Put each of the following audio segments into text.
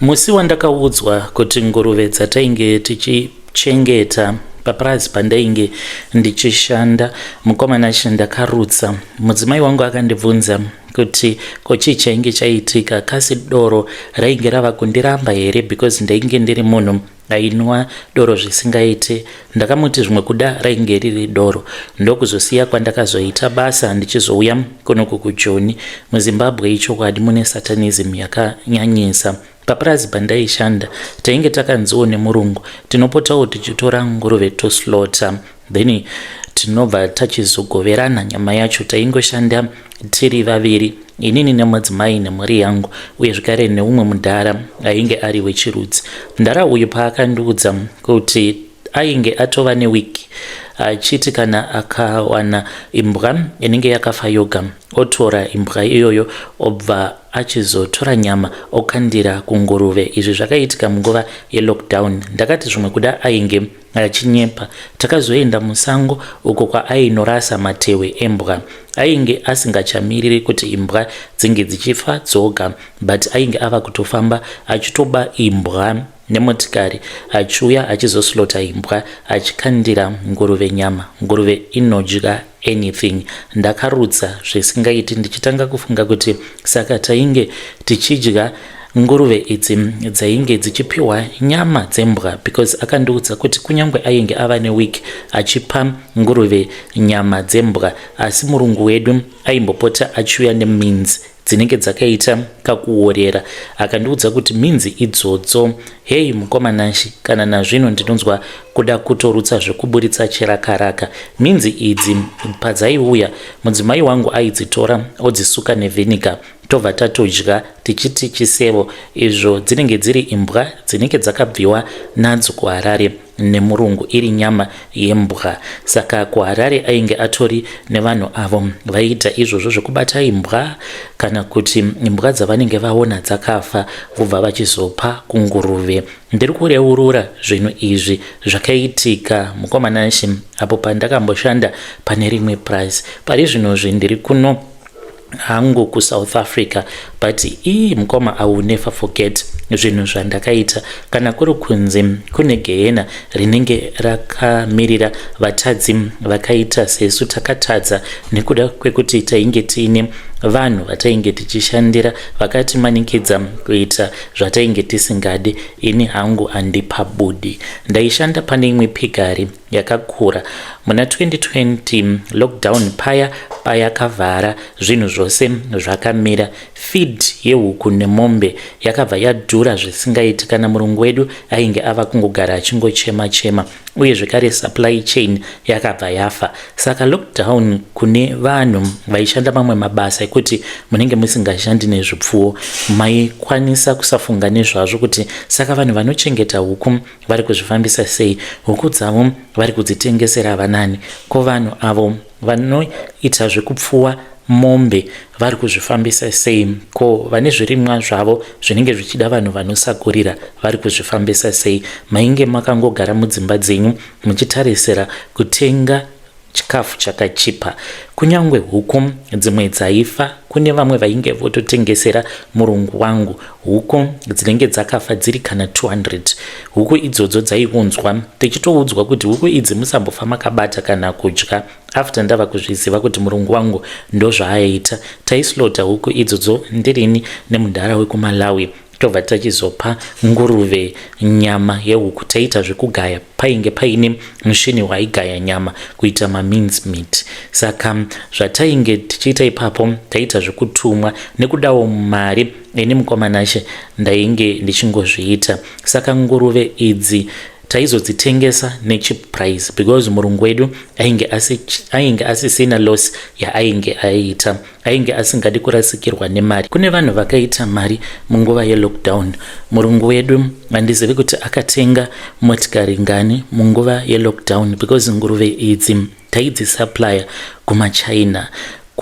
Musi wandakaudzwa kuti nguruve dzatainge tichichengeta papurazi pandainge ndichishanda, mukomana ndakarutsa. Mudzimai wangu akandibvunza kuti ko chii chainge chaitika, kasi doro rainge rava kundiramba here, because ndainge ndiri munhu ainwa doro zvisingaite. Ndakamuti zvimwe kuda rainge riri doro. Ndokuzosiya kwandakazoita basa ndichizouya kunoku kuJoni. MuZimbabwe ichokwadi mune satanism yakanyanyisa. Papurazi pandaishanda tainge takanziwo nemurungu tinopotawo tichitora nguruve toslota, then tinobva tachizogoverana nyama yacho. Taingoshanda tiri vaviri, inini nemudzimai nemhuri yangu, uye zvekare neumwe mudhara ainge ari wechirudzi. Mudhara uyu paakandiudza kuti ainge atova newiki achiti kana akawana imbwa inenge yakafa yoga, otora imbwa iyoyo, obva achizotora nyama okandira kunguruve. Izvi zvakaitika munguva yelockdown. Ndakati zvimwe kuda ainge achinyepa. Takazoenda musango uko kwaainorasa matehwe embwa. Ainge asingachamiriri kuti imbwa dzinge dzichifa dzoga, but ainge ava kutofamba achitoba imbwa nemotikari, achiuya achizoslota imbwa, achikandira nguruve nyama. Nguruve inodya anything. Ndakarutsa zvisingaiti, ndichitanga kufunga kuti saka tainge tichidya nguruve idzi dzainge dzichipiwa nyama dzembwa, because akandiudza kuti kunyange ainge ava neweek achipa nguruve nyama dzembwa, asi murungu wedu aimbopota achiuya neminzi dzinenge dzakaita kakuorera. Akandiudza kuti minzi idzodzo, hei mukomanashi, kana nazvino ndinonzwa kuda kutorutsa zvekuburitsa chirakaraka. Minzi idzi padzaiuya, mudzimai wangu aidzitora odzisuka nevhiniga, tobva tatodya tichiti chisevo, izvo dzinenge dziri imbwa dzinenge dzakabviwa nadzo kuHarare nemurungu, iri nyama yembwa. Saka kuHarare ainge atori nevanhu avo vaiita izvozvo zvekubata imbwa, kana kuti imbwa dzavanenge vaona dzakafa, vobva vachizopa kunguruve. Ndiri kureurura zvinhu izvi zvakaitika, mukomanashi, apo pandakamboshanda pane rimwe purazi. Pari zvinozvi ndiri kuno hangu kuSouth Africa, but ii mukoma, I will never forget zvinhu zvandakaita. Kana kuri kunzi kune gehena rinenge rakamirira vatadzi vakaita sesu takatadza nekuda kwekuti tainge tiine vanhu vatainge tichishandira vakatimanikidza kuita zvatainge tisingadi, ini hangu handipabudi. Ndaishanda pane imwe piggery yakakura muna 2020. Lockdown paya payakavhara, zvinhu zvose zvakamira. Feed yehuku nemombe yakabva yadhura zvisingaiti. Kana murungu wedu ainge ava kungogara achingochema chema, uye zvekare supply chain yakabva yafa. Saka lockdown, kune vanhu vaishanda mamwe mabasa ekuti munenge musingashandi nezvipfuwo, maikwanisa kusafunga nezvazvo kuti saka vanhu vanochengeta huku vari kuzvifambisa sei, huku dzavo vari kudzitengesera vanani, ko vanhu avo vanoita zvekupfuwa mombe vari kuzvifambisa sei, ko vane zvirimwa zvavo zvinenge zvichida vanhu vanosakurira vari kuzvifambisa sei. Mainge makangogara mudzimba dzenyu muchitarisira kutenga chikafu chakachipa. Kunyange huku dzimwe dzaifa, kune vamwe vainge vototengesera murungu wangu huku dzinenge dzakafa dziri kana 200. Huku idzodzo dzaiunzwa tichitoudzwa kuti huku idzi musambofa makabata kana kudya. After ndava kuzviziva kuti murungu wangu ndozvaaiita, taislota huku idzodzo ndirini nemudhara wekuMalawi, tobva tachizopa nguruve nyama yehuku. Taiita zvekugaya, painge paine mushini waigaya nyama kuita mamince meat. Saka zvatainge tichiita ipapo, taiita zvekutumwa nekudawo mari. Ini mukomanashe ndainge ndichingozviita. Saka nguruve idzi taizodzitengesa necheap price because murungu wedu ainge asisina loss yaainge aiita, ainge asingadi kurasikirwa nemari. Kune vanhu vakaita mari munguva yelockdown. Murungu wedu handizivi kuti akatenga motikari ngani munguva yelockdown, because nguruve idzi taidzisupplya kumaChina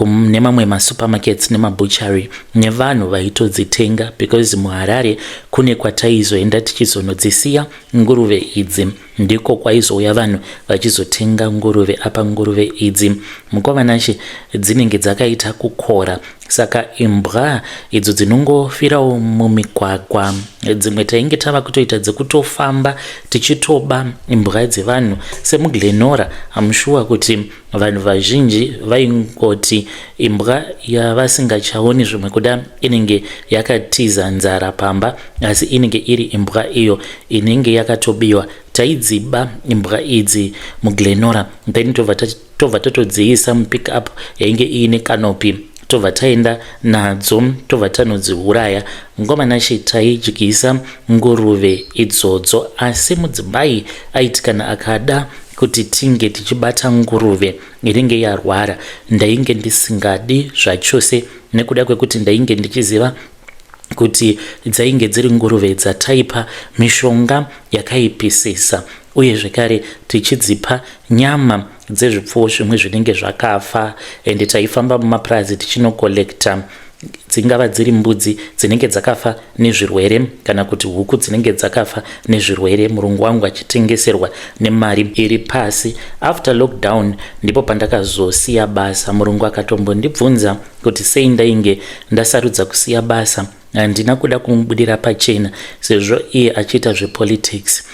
nemamwe masupermarkets nemabutchery, nevanhu vaitodzitenga, because muHarare kune kwataizoenda tichizonodzisiya nguruve idzi. Ndiko kwaizouya vanhu vachizotenga nguruve. Apa nguruve idzi, mukoma Nashe, dzinenge dzakaita kukora. Saka imbwa idzo dzinongofirawo mumigwagwa. Dzimwe tainge tava kutoita dzekutofamba tichitoba imbwa dzevanhu semuGlenora. Amushuwa kuti vanhu vazhinji vaingoti imbwa yavasingachaoni zvimwe kuda inenge yakatiza nzara pamba, asi inenge iri imbwa iyo inenge yakatobiwa. Taidziba imbwa idzi muGlenora, then tobva tatodziisa mupick up yainge iine canopy, tobva taenda nadzo, tobva tanodziuraya. Mukoma Nashe, taidyisa nguruve idzodzo, asi mudzimai aiti kana akada kuti tinge tichibata nguruve inenge yarwara, ndainge ndisingadi zvachose, nekuda kwekuti ndainge ndichiziva kuti dzainge dziri nguruve dzataipa mishonga yakaipisisa, uye zvekare tichidzipa nyama dzezvipfuwo zvimwe zvinenge zvakafa. Ende taifamba mumapurazi tichinocollecta, dzingava dziri mbudzi dzinenge dzakafa nezvirwere kana kuti huku dzinenge dzakafa nezvirwere, murungu wangu achitengeserwa nemari iri pasi. After lockdown ndipo pandakazosiya basa. Murungu akatombondibvunza kuti sei ndainge ndasarudza kusiya basa. Handina kuda kumubudira pachena sezvo iye achiita zvepolitics.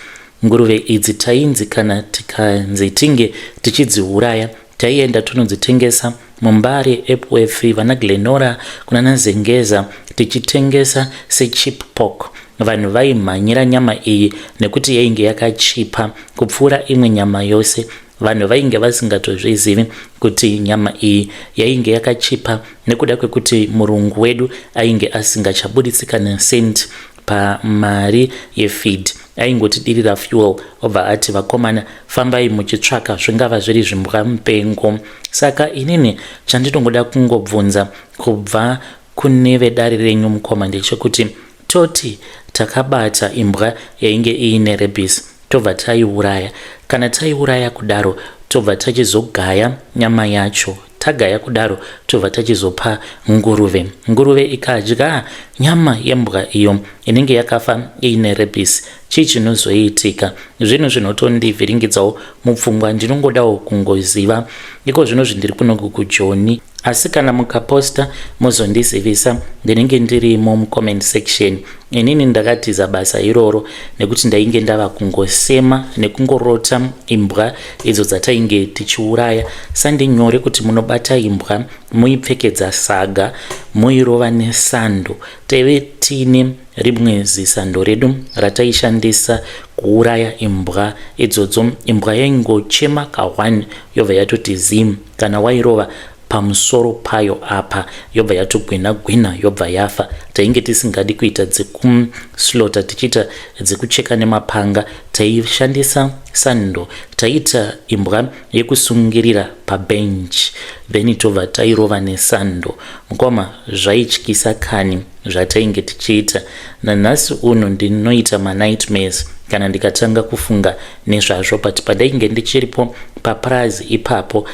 Nguruve idzi tainzi kana tikanzi tinge tichidziuraya, taienda tonodzitengesa muMbare, Epworth, vana Glenora, kuna naZengeza, tichitengesa secheap pork. Vanhu vaimhanyira nyama iyi nekuti yainge yakachipa kupfuura imwe nyama yose. Vanhu vainge vasingatozvizivi kuti nyama iyi yainge yakachipa nekuda kwekuti murungu wedu ainge asingachabuditsi kana cent pamari yefeed. Aingotidirira fuel, obva ati, "Vakomana, fambai muchitsvaka, zvingava zviri zvimbwa mupengo." Saka inini chandinongoda kungobvunza kubva kune vedare renyu, mukoma, ndechekuti toti takabata imbwa yainge iine rabies, tobva taiuraya. Kana taiuraya kudaro, tobva tachizogaya nyama yacho. Tagaya kudaro, tobva tachizopa nguruve. Nguruve ikadya nyama yembwa iyo inenge yakafa iine rabies, chii chinozoitika? Zvinhu zvinotondivhiringidzawo mupfungwa, ndinongodawo kungoziva. Iko zvino zvindiri kunoku kuJoni, asi kana mukaposta mozondizivisa, ndinenge ndirimo mucomment section. Inini ndakatiza basa iroro nekuti ndainge ndava kungosema nekungorota imbwa idzo dzatainge tichiuraya. Sandinyore kuti munobata imbwa, muipfekedza saga, muirova nesando. Taive tiine rimwe zisando redu rataishandisa kuuraya imbwa idzodzo. Imbwa yaingochema ka1, yobva yatoti zim. Kana wairova pamusoro payo apa, yobva yatogwina gwina, yobva yafa. Tainge tisingadi kuita dzekuslaughter, tichiita dzekucheka nemapanga. Taishandisa sando, taiita imbwa yekusungirira pabench, then tobva tairova nesando. Mukoma, zvaityisa kani zvatainge tichiita. Nanhasi uno ndinoita manightmares kana ndikatanga kufunga nezvazvo, but pandainge ndichiripo papurazi ipapo,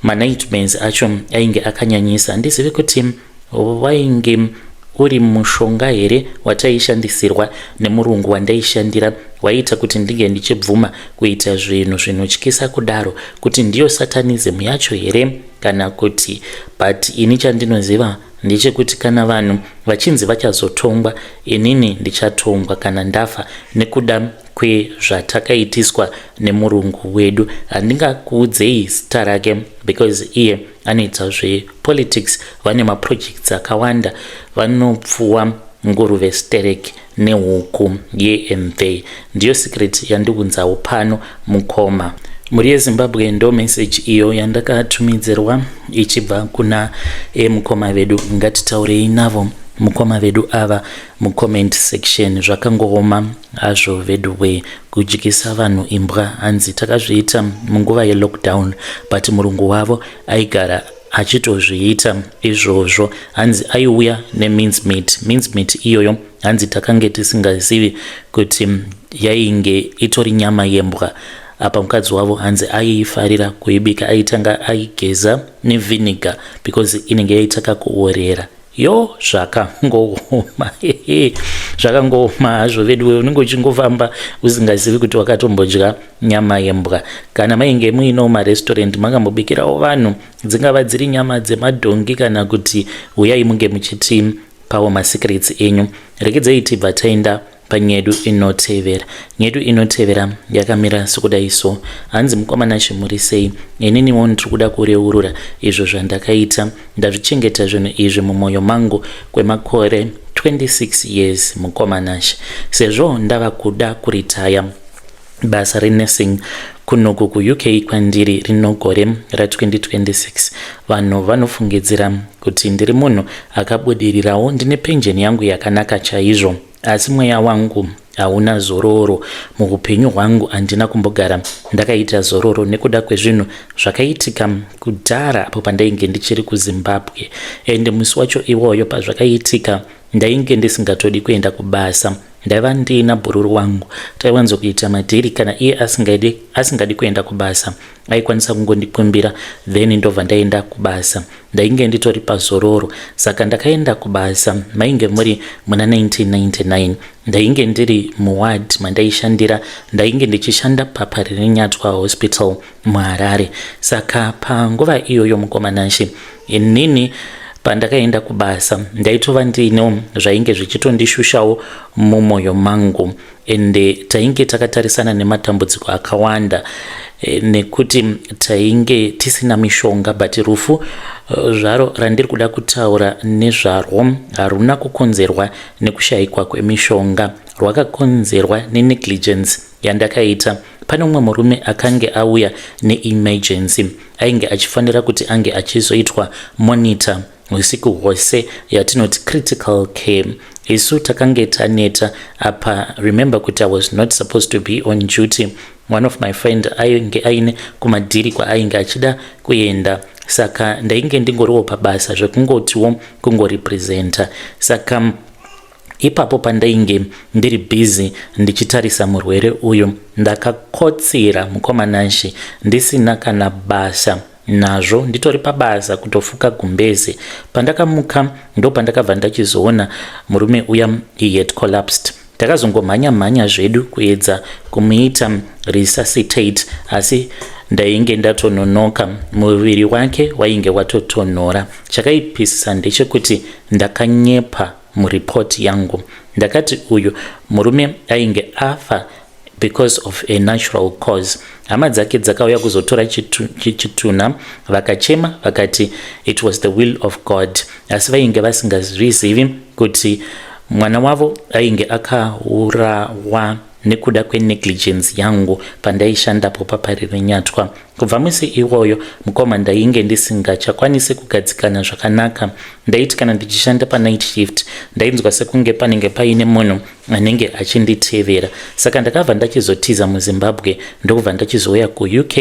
manightmares acho ainge akanyanyisa. Handizivi kuti wainge uri mushonga here wataishandisirwa nemurungu wandaishandira waiita kuti ndinge ndichibvuma kuita zvinhu zvinotyisa kudaro, kuti ndiyo satanism yacho here kana kuti. But ini chandinoziva ndechekuti kana vanhu vachinzi vachazotongwa, inini ndichatongwa kana ndafa nekuda kwezvatakaitiswa nemurungu wedu. Handingakuudzei zita rake because iye anoita zvepolitics, vane maprojects akawanda, vanopfuwa nguruve sterek nehuku yemv. Ndiyo secret yandiunzawo pano, mukoma. Mhuri yeZimbabwe, ndo message iyo yandakatumidzirwa ichibva kuna mukoma vedu. Ngatitaurei navo mukoma vedu ava mucomment section. Zvakangooma hazvo vedu we, kudyisa vanhu imbwa. Hanzi takazviita munguva yelockdown, but murungu wavo aigara achitozviita izvozvo. Hanzi aiuya nemince meat. Mince meat iyoyo, hanzi takange tisingazivi kuti yainge itori nyama yembwa. Apa mukadzi wavo hanzi aiifarira kuibika, aitanga aigeza nevinegar because inenge yaitaka kuorera. Yo, zvakangooma. Zvakangooma hazvo veduwe, unenge uchingofamba usingazivi kuti wakatombodya nyama yembwa. Kana mainge muinewo marestaurant makambobikirawo vanhu, dzingava dziri nyama dzemadhongi kana kuti, uyai munge muchitipawo masecrets enyu. Regedzei tibva taenda panyedu inotevera. Nyedu inotevera yakamira sekudai so. Hanzi, "Mukoma Nashe, muri sei? Ininiwo ndiri kuda kureurura izvo zvandakaita. Ndazvichengeta zvinhu izvi mumwoyo mangu kwemakore 26 years. Mukoma Nashe, sezvo ndava kuda kuritaya basa renursing kunoku kuUK kwandiri rino gore ra2026, vanhu vanofungidzira kuti ndiri munhu akabudirirawo, ndine penjeni yangu yakanaka chaizvo, asi mweya wangu hauna zororo. Muupenyu hwangu handina kumbogara ndakaita zororo nekuda kwezvinhu zvakaitika kudhara apo pandainge ndichiri kuZimbabwe. Ende musi wacho iwoyo pazvakaitika, ndainge ndisingatodi kuenda kubasa. Ndaiva ndiina bhururu wangu, taiwanzokuita madhiri. Kana iye asingadi, asingadi kuenda kubasa, aikwanisa kungondikumbira, then ndobva ndaenda kubasa. Ndainge nditori pazororo, saka ndakaenda kubasa. Mainge muri muna 1999. Ndainge ndiri muward mandaishandira. Ndainge ndichishanda paParirenyatwa Hospital muHarare. Saka panguva iyoyo, mukoma Nashe, inini pandakaenda kubasa ndaitova ndiinewo zvainge zvichitondishushawo mumwoyo mangu, ende tainge takatarisana nematambudziko akawanda nekuti tainge tisina mishonga. But rufu zvaro randiri kuda kutaura nezvarwo haruna kukonzerwa nekushayikwa kwemishonga, rwakakonzerwa nenegligence yandakaita. Pane umwe murume akange auya neemergency, ainge achifanira kuti ange achizoitwa monitor usiku hwose, yatinoti critical care. Isu takange taneta apa. Remember kuti I was not supposed to be on duty. One of my friend ainge aine kumadhiri kwaainge achida kuenda, saka ndainge ndingoriwo pabasa zvekungotiwo kungorepresenta. Saka ipapo pandainge ndiri busy ndichitarisa murwere uyu, ndakakotsira, mukoma Nashe, ndisina kana basa nazvo, nditori pabasa kutofuka gumbeze. Pandakamuka ndo pandakabva ndachizoona murume uya, he had collapsed. Takazongomhanya mhanya zvedu kuedza kumuita resuscitate, asi ndainge ndatononoka, muviri wake wainge watotonhora. Chakaipisisa ndechekuti ndakanyepa muripoti yangu. Ndakati uyu murume ainge afa because of a natural cause. Hama dzake dzakauya kuzotora chitunha, vakachema vakati it was the will of God, asi vainge vasingazvizivi kuti mwana wavo ainge akaurawa nekuda kwenegligence yangu pandaishandapo paParirenyatwa. Kubva musi iwoyo, mukoma, ndainge ndisingachakwanisi kugadzikana zvakanaka. Ndaiti kana ndichishanda panight shift, ndainzwa sekunge panenge paine munhu anenge achinditevera. Saka ndakabva ndachizotiza muZimbabwe, ndokubva ndachizouya kuUK.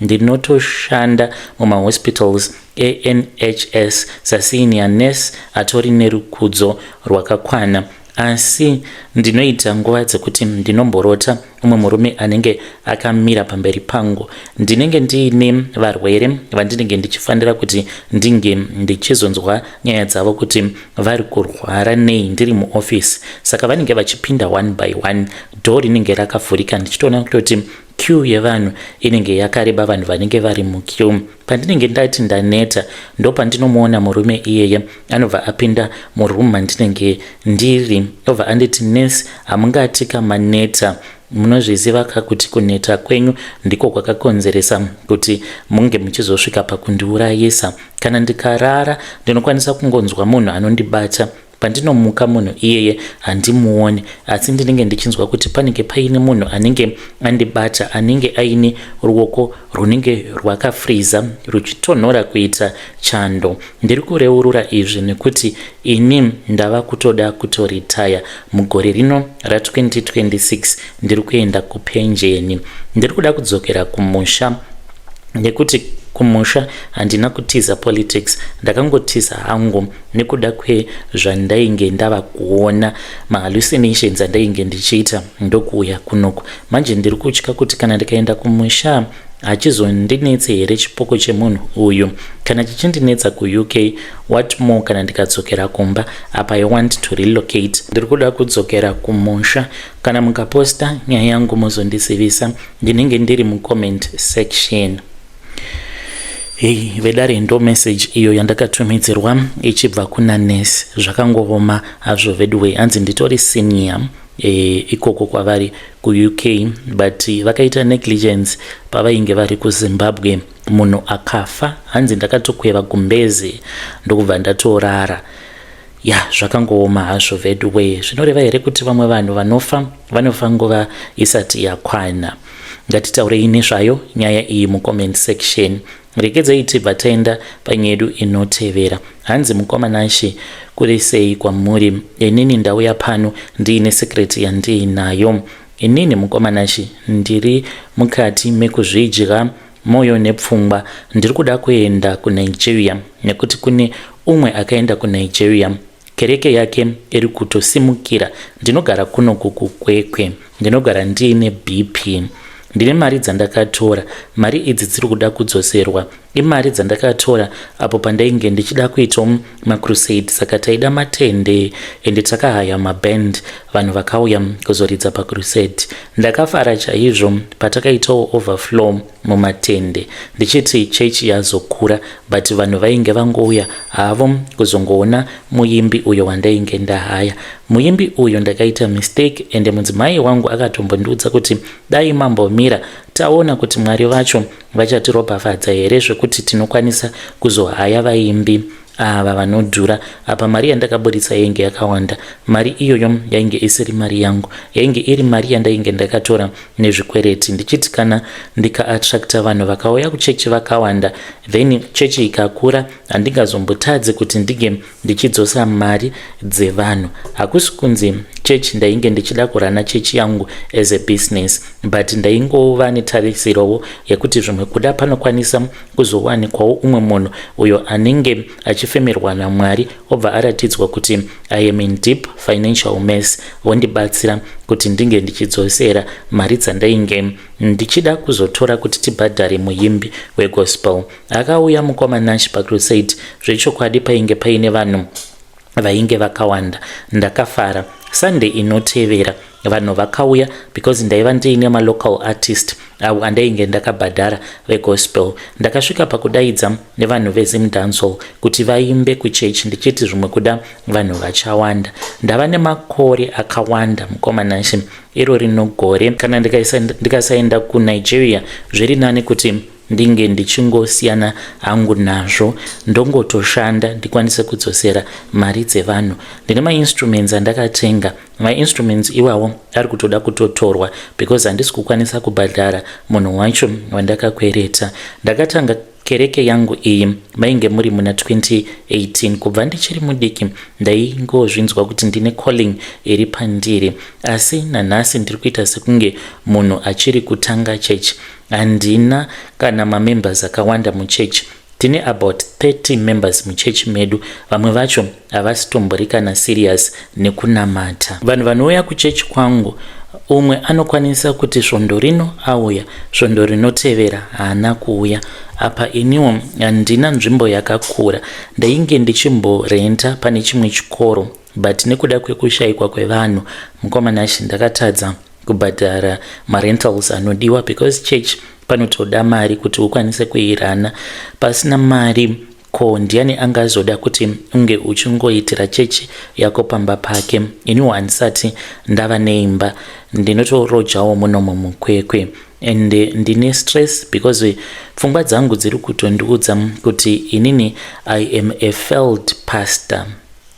Ndinotoshanda mumahospitals eNHS sasenior nurse atori nerukudzo rwakakwana, asi ndinoita nguva dzekuti ndinomborota umwe murume anenge akamira pamberi pangu. Ndinenge ndiine varwere vandinenge ndichifanira kuti ndinge ndichizonzwa nyaya dzavo kuti vari kurwara nei, ndiri muofisi. Saka vanenge vachipinda one by one, door rinenge rakavhurika, ndichitoona kutoti queue yevanhu inenge yakareba, vanhu vanenge vari muqueue. Pandinenge ndati ndaneta, ndo pandinomuona murume iyeye. Anobva apinda muroom mandinenge ndiri, obva anditi, 'Nurse, hamungati kamaneta? Munozviziva ka kuti kuneta kwenyu ndiko kwakakonzeresa kuti munge muchizosvika pakundiurayisa? Kana ndikarara, ndinokwanisa kungonzwa munhu anondibata. Pandinomuka, munhu iyeye handimuoni, asi ndinenge ndichinzwa kuti panenge paine munhu anenge andibata, anenge aine ruoko runenge rwakafriza, ruchitonhora kuita chando. Ndiri kureurura izvi nekuti ini ndava kutoda kutoritaya mugore rino ra2026. Ndiri kuenda kupenjeni. Ndiri kuda kudzokera kumusha nekuti Kumusha handina kutiza politics, ndakangotiza hangu nekuda kwezvandainge ndava kuona, mahallucinations andainge ndichiita, ndokuuya kunoku. Manje ndiri kutya kuti kana ndikaenda kumusha hachizondinetse here chipoko chemunhu uyu? Kana chichindinetsa kuUK, what more kana ndikadzokera kumba? Apa I want to relocate, ndiri kuda kudzokera kumusha. Kana mukaposta nyaya yangu muzondizivisa, ndinenge ndiri mucomment section. Hei vedare, ndo message iyo yandakatumidzirwa ichibva kuna nesi. Zvakangooma hazvo veduway. Hanzi nditori senior ikoko kwavari kuUK, but vakaita negligence pavainge vari kuZimbabwe, munhu akafa. Hanzi ndakatokweva gumbezi ndokubva ndatorara. Ya, zvakangooma hazvo veduway. Zvinoreva here kuti vamwe vanhu vanofa, vanofa nguva isati yakwana? Ngatitaurei nezvayo nyaya iyi mucomment section. Regedzai tibva taenda panyaya yedu inotevera. Hanzi, "Mukoma Nashe, kuri sei kwamuri? Inini ndauya pano ndiine secret yandiinayo. Inini, mukoma Nashe, ndiri mukati mekuzvidya mwoyo nepfungwa. Ndiri kuda kuenda kuNigeria nekuti kune umwe akaenda kuNigeria, kereke yake iri kutosimukira. Ndinogara kuno kuKwekwe, ndinogara ndiine BP. Ndine mari dzandakatora. Mari idzi dziri kuda kudzoserwa. Imari dzandakatora apo pandainge ndichida kuitawo macrusade, saka taida matende ende takahaya maband. Vanhu vakauya kuzoridza pacrusade. Ndakafara chaizvo patakaitawo overflow mumatende, ndichiti chechi yazokura, but vanhu vainge vangouya havo kuzongoona muimbi uyo wandainge ndahaya. Muimbi uyo ndakaita mistake, ende mudzimai wangu akatombondiudza kuti dai mambomira taona kuti Mwari vacho vachatiropafadza here zvekuti tinokwanisa kuzohaya vaimbi ava vanodhura. Apa mari yandakaburitsa yainge yakawanda. Mari iyoyo yainge isiri mari yangu, yainge iri mari yandainge ndakatora nezvikwereti, ndichiti kana ndikaattracta vanhu vakauya kuchechi vakawanda, then chechi ikakura, handingazombotadzi kuti ndinge ndichidzosa mari dzevanhu. Hakusi kunzi chechi ndainge ndichida kurana chechi yangu as a business, but ndaingova netarisiro yekuti zvimwe kuda panokwanisa kuzowanikwawo umwe munhu uyo anenge achifemerwa naMwari, obva aratidzwa kuti I am in deep financial mess, vondibatsira kuti ndinge ndichidzosera mari dzandainge ndichida kuzotora kuti tibhadhare muimbi wegospel akauya. Mukoma Nash, pacrusade zvechokwadi painge paine vanhu vainge vakawanda. Ndakafara. Sunday inotevera vanhu vakauya because ndaiva ndiine malocal artist avo andainge ndakabhadhara vegospel. Ndakasvika pakudaidza nevanhu veZimdancehall kuti vaimbe kuchechi, ndichiti zvimwe kuda vanhu vachawanda. Ndava nemakore akawanda, mukoma Nashe. Iro rino gore kana ndikasaenda kuNigeria, zviri nani kuti ndinge ndichingosiyana hangu nazvo, ndongotoshanda ndikwanise kudzosera mari dzevanhu. Ndine mainstruments andakatenga. Mainstruments iwawo ari kutoda kutotorwa because handisi kukwanisa kubhadhara munhu wacho wandakakwereta. Ndakatanga kereke yangu iyi mainge muri muna 2018. Kubva ndichiri mudiki ndaingozvinzwa kuti ndine calling iri pandiri, asi nanhasi ndiri kuita sekunge munhu achiri kutanga chechi. Handina kana mamembers akawanda muchechi. Tine about 30 members muchechi medu. Vamwe vacho havasitombori kana serious nekunamata. Vanhu vanouya kuchechi kwangu, umwe anokwanisa kuti svondo rino auya, svondo rinotevera haana kuuya. Apa iniwo handina nzvimbo yakakura. Ndainge ndichimborenta pane chimwe chikoro, but nekuda kwekushayikwa kwevanhu, mukoma Nashe, ndakatadza kubhadhara marentals anodiwa, because church panotoda mari kuti ukwanise kuirana. Pasina mari, ko ndiani angazoda kuti unge uchingoitira chechi yako pamba pake? Iniwo handisati ndava neimba, ndinotorojawo munomo muKwekwe, and ndine stress because pfungwa dzangu dziri kutondiudza kuti inini I am a failed pastor,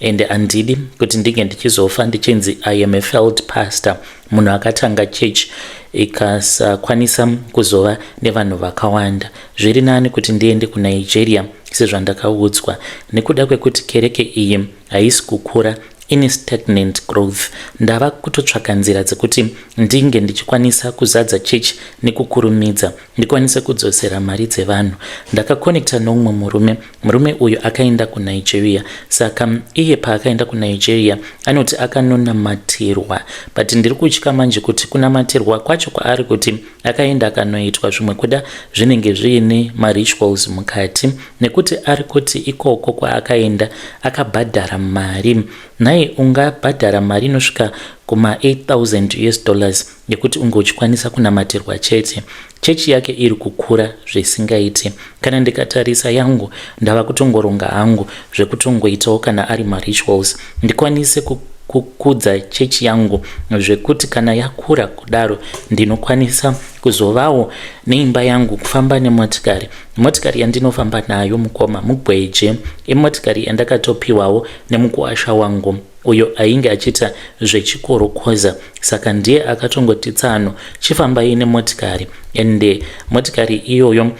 and handidi kuti ndinge ndichizofa ndichinzi I am a failed pastor, munhu akatanga church ikasakwanisa kuzova nevanhu vakawanda. Zviri nani kuti ndiende kuNigeria sezvandakaudzwa, nekuda kwekuti kereke iyi haisi kukura. ine stagnant growth. Ndava kutotsvaka nzira dzekuti ndinge ndichikwanisa kuzadza chechi nekukurumidza, ndikwanise kudzosera mari dzevanhu. Ndakakonekta noumwe murume. Murume uyu akaenda kuNigeria, saka iye paakaenda kuNigeria anoti akanonamatirwa, but ndiri kutya manje kuti kunamatirwa kwacho kwaari kuti akaenda akanoitwa zvimwe kuda zvinenge zviine marituals mukati, nekuti ari kuti ikoko kwaakaenda akabhadhara mari. Nhai, ungabhadhara mari inosvika kuma 8000 US dollars yekuti unge uchikwanisa kunamatirwa chete? Chechi yake iri kukura zvisingaiti. Kana ndikatarisa yangu, ndava kutongoronga hangu zvekutongoitawo kana ari marituals, ndikwanise kukudza chechi yangu zvekuti kana yakura kudaro ndinokwanisa kuzovawo neimba yangu, kufamba nemotikari. Motikari yandinofamba nayo, mukoma, mugweje. Imotikari yandakatopiwawo nemukuwasha wangu uyo ainge achiita zvechikorokoza, saka ndiye akatongoti, "Tsano, chifambai nemotikari." Ende motikari iyoyo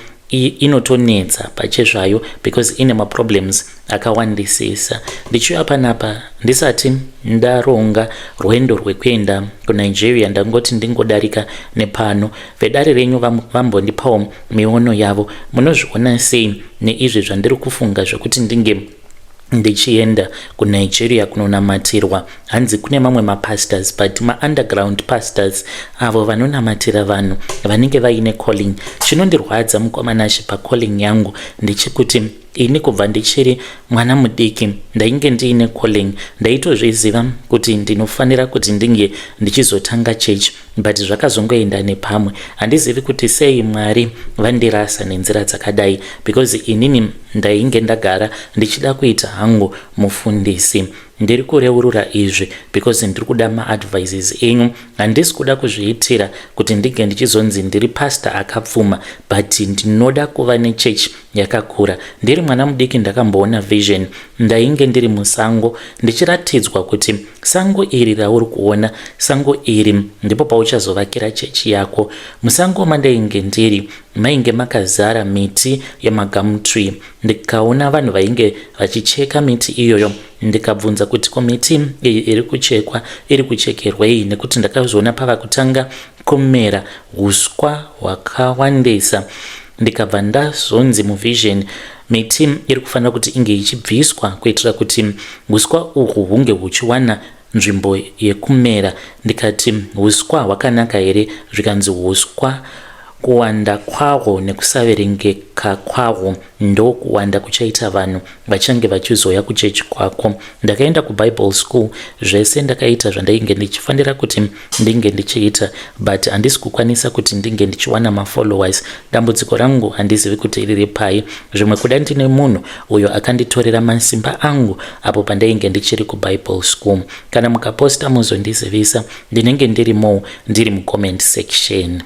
inotonetsa pachezvayo because ine maproblems akawandisisa. Ndichiuya panapa, ndisati ndaronga rwendo rwekuenda kuNigeria, ndangoti ndingodarika nepano. Vedare renyu vambondipawo miono yavo. Munozviona sei neizvi zvandiri kufunga zvekuti ndinge ndichienda kuNigeria kunonamatirwa? Hanzi kune mamwe mapastors, but maunderground pastors, avo vanonamatira vanhu vanenge vaine calling. Chinondirwadza, mukoma Nashe, pacalling yangu ndechekuti ini kubva ndichiri mwana mudiki ndainge ndiine calling. Ndaitozviziva kuti ndinofanira kuti ndinge ndichizotanga church, but zvakazongoenda nepamwe. Handizivi kuti sei Mwari vandirasa nenzira dzakadai, because inini ndainge ndagara ndichida kuita hangu mufundisi. Ndiri kureurura izvi because ndiri kuda maadvices enyu. Handisi kuda kuzviitira kuti ndinge ndichizonzi ndiri pastor akapfuma, but ndinoda kuva nechechi yakakura. Ndiri mwana mudiki ndakamboona vision. Ndainge ndiri musango ndichiratidzwa kuti sango iri rauri kuona, sango iri ndipo pauchazovakira chechi yako. Musango mandainge ndiri mainge makazara miti yemagum tree. Ndikaona vanhu vainge vachicheka miti iyoyo. Ndikabvunza kuti ko miti iyi iri kuchekwa iri kuchekerwei, nekuti ndakazoona pava kutanga kumera uswa hwakawandisa. Ndikabva ndazonzi muvision miti iri kufanira kuti inge ichibviswa kuitira kuti uswa uhwu hunge huchiwana nzvimbo yekumera. Ndikati, "Uswa hwakanaka here?" Zvikanzi, "Uswa kuwanda kwahwo nekusaverengeka kwahwo ndokuwanda kuchaita vanhu vachange vachizoya kuchechi kwako." Ndakaenda kuBible school, zvese ndakaita zvandainge ndichifanira kuti ndinge ndichiita, but handisi kukwanisa kuti ndinge ndichiwana mafollowers. Dambudziko rangu handizivi kuti riri pai. Zvimwe kuda ndine munhu uyo akanditorera masimba angu apo pandainge ndichiri kuBible school. Kana mukaposta muzondizivisa, ndinenge ndirimo, ndiri mucomment section.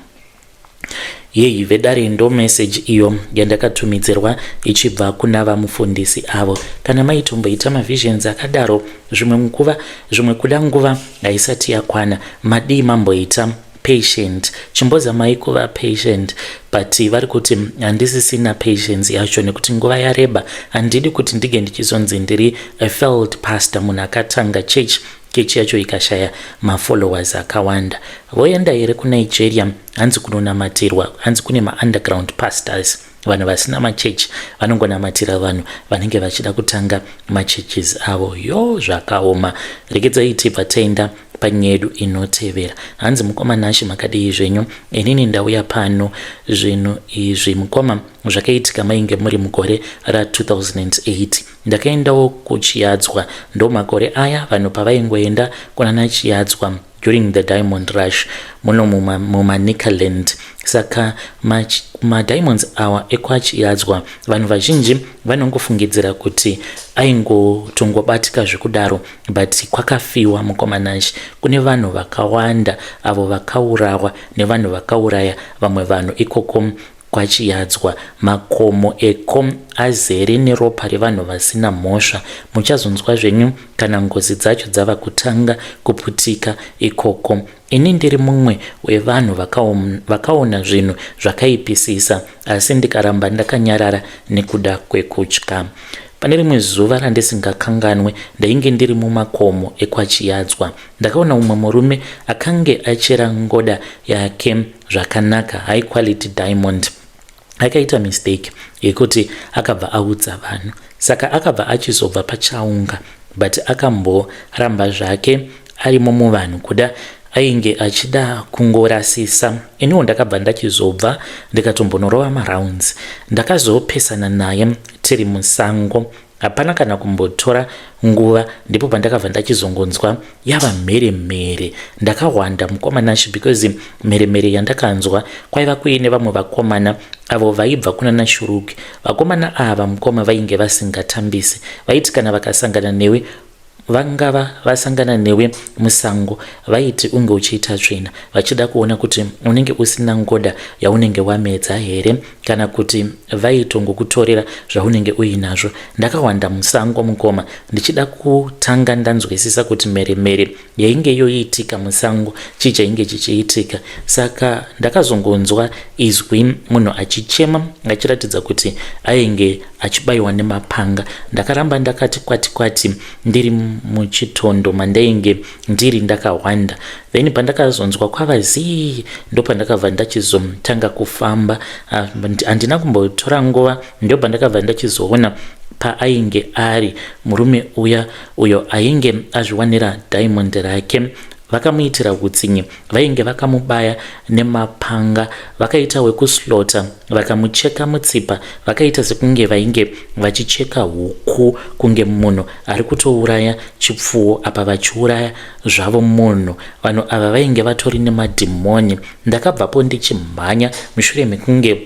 Yeyi vedare, ndo meseji iyo yandakatumidzirwa ichibva kuna vamufundisi avo. Kana maitomboita mavisions akadaro, zvimwe nguva, zvimwe kuda nguva haisati yakwana. Madii mamboita patient? Chimbozamai kuva patient. But vari kuti handisisina patience yacho nekuti nguva yareba. Handidi kuti ndinge ndichizonzi ndiri a failed pastor, munhu akatanga church, chechi yacho ikashaya mafollowers akawanda. Voenda here kuNigeria, hanzi kunonamatirwa? Hanzi kune maunderground pastors, vanhu vasina machechi, vanongonamatira vanhu vanenge vachida kutanga machurches avo. Yo, zvakaoma. Regedzai tibva taenda panyedu inotevera. Hanzi, "Mukoma Nashe, makadii zvenyu? Inini ndauya pano. Zvinhu izvi, mukoma, zvakaitika mainge muri mugore ra2008. Ndakaendawo kuChiadzwa. Ndo makore aya vanhu pavaingoenda kunana Chiadzwa during the diamond rush muno muManicaland. Saka madiamonds awa ekwaChiadzwa, vanhu vazhinji vanongofungidzira kuti aingotongobatika zvekudaro, but kwakafiwa, mukoma Nashe. Kune vanhu vakawanda avo vakaurawa nevanhu vakauraya vamwe vanhu ikoko kwaChiadzwa. Makomo eko azere neropa revanhu vasina mhosva. Muchazonzwa zvenyu kana ngozi dzacho dzava kutanga kuputika ikoko. Ini ndiri mumwe wevanhu vakaona zvinhu zvakaipisisa, asi ndikaramba ndakanyarara nekuda kwekutya. Pane rimwe zuva randisingakanganwe ndainge ndiri mumakomo ekwaChiyadzwa. Ndakaona umwe murume akange achera ngoda yake zvakanaka, high quality diamond. Akaita mistake yekuti akabva audza vanhu saka akabva achizobva pachaunga but akamboramba zvake arimo muvanhu kuda ainge achida kungorasisa. Iniwo ndakabva ndachizobva ndikatombonorova marounds. Ndakazopesana naye tiri musango. Hapana kana kumbotora nguva ndipo pandakabva ndachizongonzwa yava mhere mhere. Ndakahwanda mukoma Nashy because mhere mhere yandakanzwa kwaiva kuine vamwe vakomana avo vaibva kunana Shuruki. Vakomana ava mukoma vainge vasingatambisi. Vaiti kana vakasangana newe vangava vasangana newe musango vaiti unge uchiita tsvina vachida kuona kuti unenge usina ngoda yaunenge wamedza here kana kuti vaitongokutorera zvaunenge uinazvo. Ndakawanda musango mukoma ndichida kutanga ndanzwisisa kuti mhere mhere yainge yoitika musango chii chainge chichiitika. Saka ndakazongonzwa izwi munhu achichema achiratidza kuti ainge achibayiwa nemapanga. Ndakaramba ndakati kwati kwati ndiri muchitondo mandainge ndiri ndakahwanda. Then pandakazonzwa kwava zii ndopandakabva ndachizotanga kufamba. Handina kumbotora nguva ndopandakabva ndachizoona paainge ari murume uya uyo ainge azviwanira diamond rake. Vakamuitira hutsinye, vainge vakamubaya nemapanga, vakaita wekuslota, vakamucheka mutsipa, vakaita sekunge vainge vachicheka huku, kunge munhu ari kutouraya chipfuwo apa vachiuraya zvavo munhu. Vanhu ava vainge vatori nemadhimoni. Ndakabvapo ndichimhanya mushure mekunge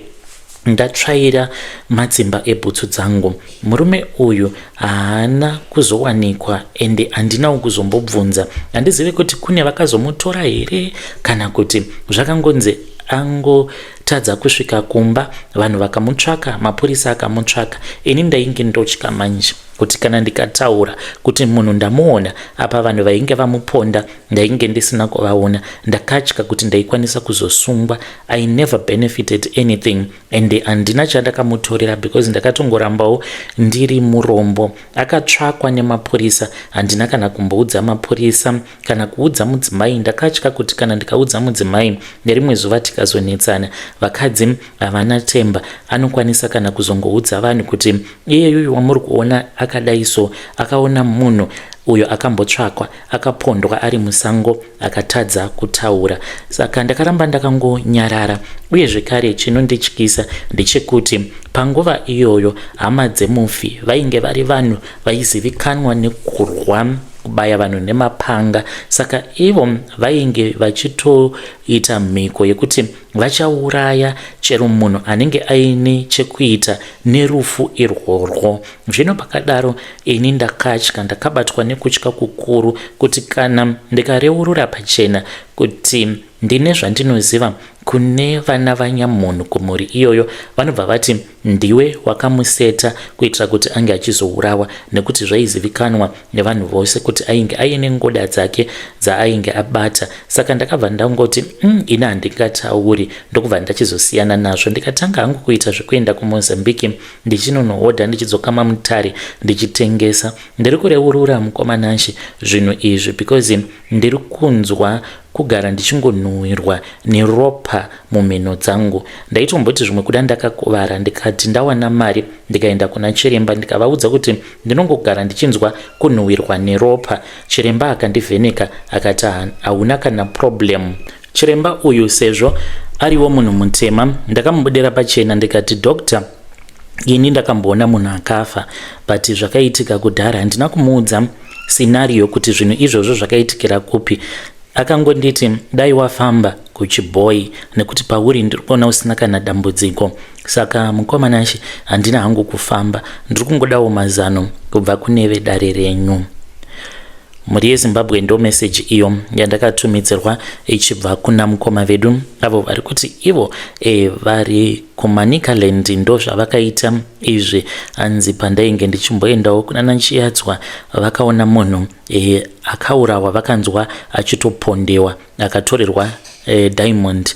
ndatsvaira matsimba ebhutsu dzangu. Murume uyu haana kuzowanikwa ende handinawo kuzombobvunza. Handizive kuti kune vakazomutora here kana kuti zvakangonzi angotadza kusvika kumba vanhu vakamutsvaka mapurisa akamutsvaka. Ini ndainge ndotya manje kuti kana ndikataura kuti munhu ndamuona apa vanhu vainge vamuponda ndainge ndisina kuvaona. Ndakatya kuti ndaikwanisa kuzosungwa. I never benefited anything and handina chandakamutorera because ndakatongorambawo ndiri murombo. Akatsvakwa nemapurisa, handina kana kumboudza mapurisa kana kuudza mudzimai. Ndakatya kuti kana ndikaudza mudzimai nerimwe zuva tikazonetsana, vakadzi havana temba, anokwanisa kana kuzongoudza vanhu kuti iyeyuyu wamuri kuona akadai so akaona munhu uyo akambotsvakwa akapondwa ari musango akatadza kutaura. Saka ndakaramba ndakangonyarara. Uye zvekare chinondityisa ndechekuti panguva iyoyo hama dzemufi vainge vari vanhu vaizivikanwa nekurwa kubaya vanhu nemapanga, saka ivo vainge vachitoita mhiko yekuti vachauraya chero munhu anenge aine chekuita nerufu irworwo. Zvino pakadaro ini ndakatya, ndakabatwa nekutya kukuru kuti kana ndikareurura pachena kuti ndine zvandinoziva kune vana vanyamunhu kumhuri iyoyo, vanobva vati ndiwe wakamuseta kuitira kuti ange achizourawa, nekuti zvaizivikanwa nevanhu vose kuti ainge aine ngoda dzake dzaainge abata. Saka ndakabva ndangoti ini handingatauri, ndokubva ndachizosiyana nazvo. Ndikatanga hangu kuita zvekuenda kuMozambique ndichinonohodha ndichidzoka maMutare ndichitengesa. Ndiri kureurura mukoma Nashe zvinhu izvi because ndiri kunzwa kugara ndichingonhuhwirwa neropa mumhino dzangu. Ndaitomboti zvimwe kuda ndakakuvara, ndikati ndawana mari ndikaenda kuna chiremba ndikavaudza kuti ndinongogara ndichinzwa kunhuhwirwa neropa. Chiremba akandivheneka akati hauna kana problem. Chiremba uyu sezvo ariwo munhu mutema ndakamubudira pachena ndikati doctor, ini ndakamboona munhu akafa but zvakaitika kudhara. Handina kumuudza scenario kuti zvinhu izvozvo zvakaitikira kupi. Akangonditi dai wafamba kuchibhoi nekuti pauri ndiri kuona usina kana dambudziko. Saka mukoma Nashe handina hangu kufamba, ndiri kungodawo mazano kubva kune vedare renyu. Mhuri yeZimbabwe, ndo message iyo yandakatumidzirwa ichibva kuna mukoma vedu avo vari kuti ivo vari kuManicaland, ndo zvavakaita izvi. Hanzi pandainge ndichimboendawo kuna Nanchiyadzwa vakaona munhu akaurawa, vakanzwa achitopondewa akatorerwa diamond.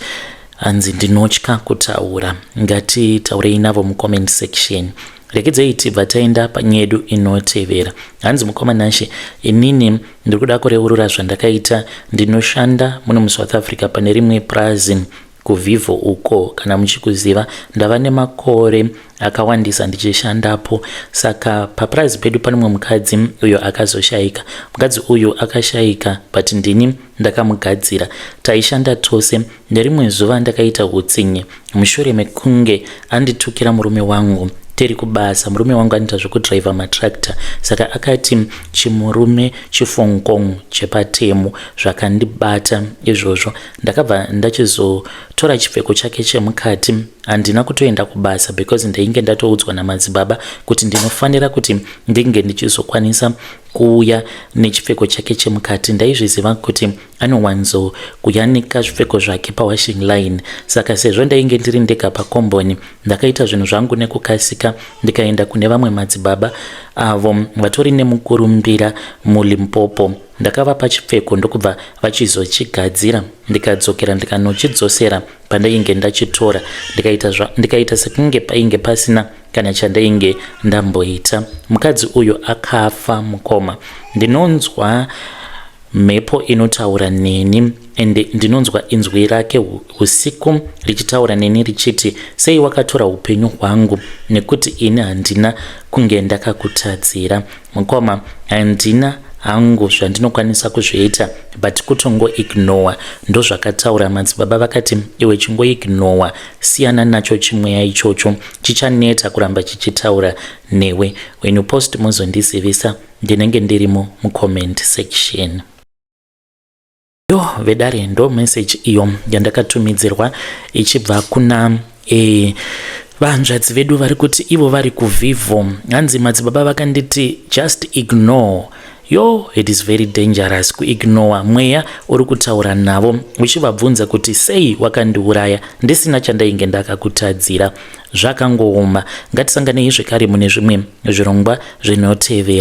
Hanzi ndinotya kutaura. Ngatitaurei navo mucomment section. Regedzei tibva taenda panyedu inotevera. Hanzi mukoma Nashe, inini ndiri kuda kureurura zvandakaita. Ndinoshanda muno muSouth Africa pane rimwe purazi kuVivo uko, kana muchikuziva. Ndava nemakore akawandisa ndichishandapo. Saka papurazi pedu pane mumwe mukadzi uyo akazoshayika. Mukadzi uyu akashayika, but ndini ndakamugadzira. Taishanda tose. Nerimwe zuva ndakaita utsinye mushure mekunge anditukira murume wangu tiri kubasa. Murume wangu anoita zvekudhiraivha matractor, saka akati chimurume chifonkong chepatemu. Zvakandibata izvozvo. Ndakabva ndachizotora chipfeko chake chemukati. Handina kutoenda kubasa because ndainge ndatoudzwa namadzibaba kuti ndinofanira kuti ndinge ndichizokwanisa kuuya nechipfeko chake chemukati. Ndaizviziva kuti anowanzo kuyanika zvipfeko zvake pawashing line, saka sezvo ndainge ndiri ndega pakomboni, ndakaita zvinhu zvangu nekukasika, ndikaenda kune vamwe madzibaba avo vatori nemukurumbira muLimpopo. Ndakavapa chipfeko, ndokubva vachizochigadzira. Ndikadzokera, ndikanochidzosera pandainge ndachitora, ndikaita sekunge painge pasina kana chandainge ndamboita. Mukadzi uyu akafa, mukoma. Ndinonzwa mhepo inotaura neni, ende ndinonzwa inzwi rake usiku richitaura neni richiti, 'Sei wakatora upenyu hwangu, nekuti ini handina kunge ndakakutadzira?' Mukoma, handina hangu zvandinokwanisa kuzviita but kutongoignora. Ndozvakataura madzibaba, vakati, 'Iwe chingoignora, siyana nacho chimweya ichocho, chichaneta kuramba chichitaura newe.' When you post, muzondizivisa, ndinenge ndirimo mucomment section. Yo vedare, ndo message iyo yandakatumidzirwa ichibva kuna vanzvadzi vedu vari kuti ivo vari kuVivo. Hanzi madzibaba vakanditi just ignore. Yo, it is very dangerous kuignora mweya uri kutaura navo uchivabvunza kuti sei wakandiuraya ndisina chandainge ndakakutadzira. Zvakangooma. Ngatisanganei zvekare mune zvimwe zvirongwa zvinotevera.